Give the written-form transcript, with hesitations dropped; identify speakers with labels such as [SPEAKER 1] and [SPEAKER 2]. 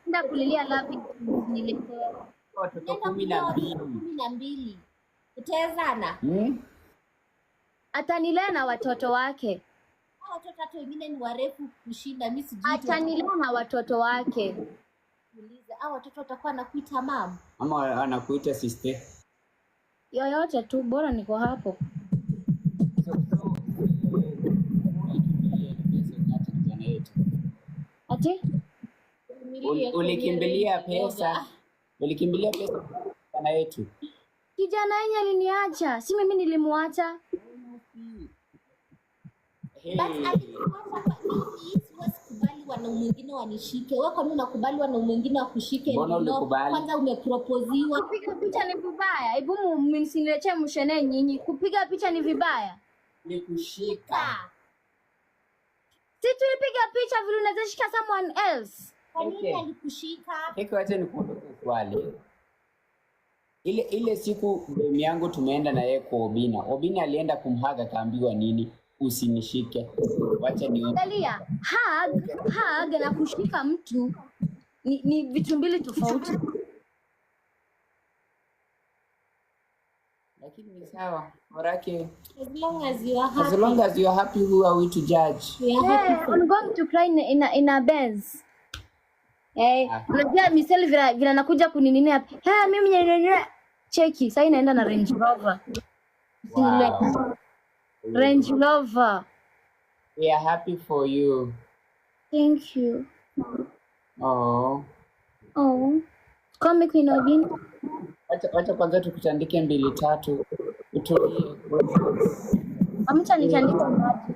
[SPEAKER 1] Nenda kulilia love niletee.
[SPEAKER 2] Watoto
[SPEAKER 3] Unaenda
[SPEAKER 2] kumi
[SPEAKER 3] kulea
[SPEAKER 2] na
[SPEAKER 3] watoto
[SPEAKER 2] mbili.
[SPEAKER 3] 12. Utawezana?
[SPEAKER 2] Hmm?
[SPEAKER 1] Atanilea na watoto wake.
[SPEAKER 3] Hao watoto hata wengine ni warefu kushinda, mi sijui tu
[SPEAKER 1] Atanilea na watoto wake.
[SPEAKER 3] watakuuliza. Hao watoto watakuwa nakuita mam.
[SPEAKER 2] Ama anakuita sister.
[SPEAKER 1] Yoyote tu bora niko hapo.
[SPEAKER 2] So, ulikimbilia pesa ukaacha kijana yetu.
[SPEAKER 1] Ati?
[SPEAKER 2] Ulikimbilia pesa. Ulikimbilia pesa kijana yetu.
[SPEAKER 1] Kijana yenye aliniacha, si mimi nilimuacha.
[SPEAKER 2] Hey.
[SPEAKER 3] But alikuacha kwa mimi siwezi kubali wanaume wengine wanishike. Wewe kwa nini unakubali wanaume wengine wakushike?
[SPEAKER 2] Mbona
[SPEAKER 3] Ndio,
[SPEAKER 2] ulikubali?
[SPEAKER 3] Kwanza umeproposiwa.
[SPEAKER 1] Kupiga picha ni vibaya. Hebu msiniletee mshene nyinyi. Kupiga picha ni vibaya.
[SPEAKER 2] Ni kushika.
[SPEAKER 1] Si tulipiga picha vile unaweza shika someone else.
[SPEAKER 3] Kwa nini
[SPEAKER 2] Okay.
[SPEAKER 3] alikushika?
[SPEAKER 2] Heki, wacha nikuulize swali. Ile siku demu yangu tumeenda na yeye kwa Obina. Obina alienda kumhaga akaambiwa nini? Usinishike. Wacha nione.
[SPEAKER 1] Angalia, hug na kushika mtu ni vitu mbili tofauti.
[SPEAKER 2] Lakini ni sawa. Borake.
[SPEAKER 3] As long as you are
[SPEAKER 2] As
[SPEAKER 3] happy.
[SPEAKER 2] long as you are happy, who are we to judge?
[SPEAKER 3] We are happy
[SPEAKER 1] Yeah,
[SPEAKER 3] for
[SPEAKER 1] I'm going to cry in a Benz. Eh, unajua miseli vile anakuja kuninini hapa. Ha, mimi nyenyenye. Cheki, sasa inaenda na Range Rover.
[SPEAKER 2] Wow.
[SPEAKER 1] Range Rover.
[SPEAKER 2] We are happy for you.
[SPEAKER 1] Thank you.
[SPEAKER 2] Oh.
[SPEAKER 1] Oh. Call me Queen Obin.
[SPEAKER 2] Wacha kwanza tukutandike mbili tatu. Utulie.
[SPEAKER 1] Amcha nitandika maji.